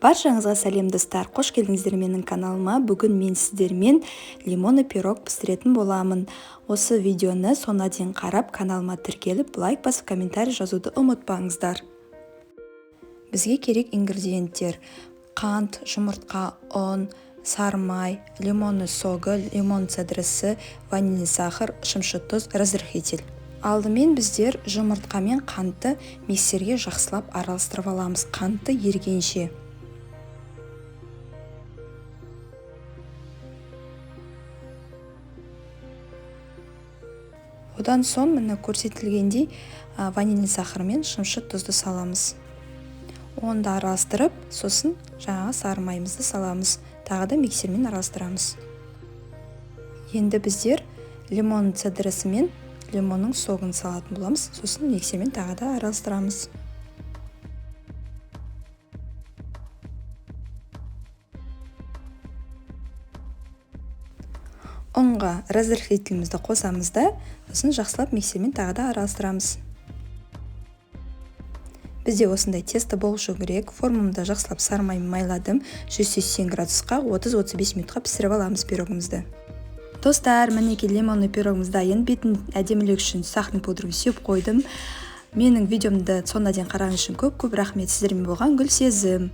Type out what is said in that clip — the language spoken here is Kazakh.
Баршаңызға сәлем, достар! Қош келдіңіздер менің каналыма. Бүгін мен сіздермен лимонный пирог пісіретін боламын. Осы видеоны соңына дейін қарап, каналыма тіркеліп, лайк басып, комментарий жазуды ұмытпаңыздар. Бізге керек ингредиенттер: қант, жұмыртқа, ұн, сары май, лимонный согы, лимон цедрасы, ванильный сахар, шымшы тұз, разрыхлитель. Алдымен біздер жұмыртқа мен қантты миксерге жақсылап араластырып аламыз, қантты ергенше. Одан соң, міне, көрсетілгендей, ванильный сахар мен шымшы тұзды саламыз. Оны да араластырып, сосын жаңағы сары майымызды саламыз, тағы да миксермен араластырамыз. Енді біздер лимон цедрасы мен лимонның согын салатын боламыз, сосын миксермен тағы да араластырамыз. Ұнға разрыхлителімізді қосамыз да, сосын жақсылап миксермен тағы да араластырамыз. Бізде осындай тесто болушы керек. Формамды жақсылап сары маймен майладым. 180 градусқа 30-35 минутқа пісіріп аламыз пирогымызды. Достар, мінекей, лимонный пирогымыз дайын. Бетін әдемілеу үшін сахарный пудраны сеуіп қойдым. Менің видеомды соңына дейін қараған үшін көп көп рахмет. Сіздермен болған Гүлсезім.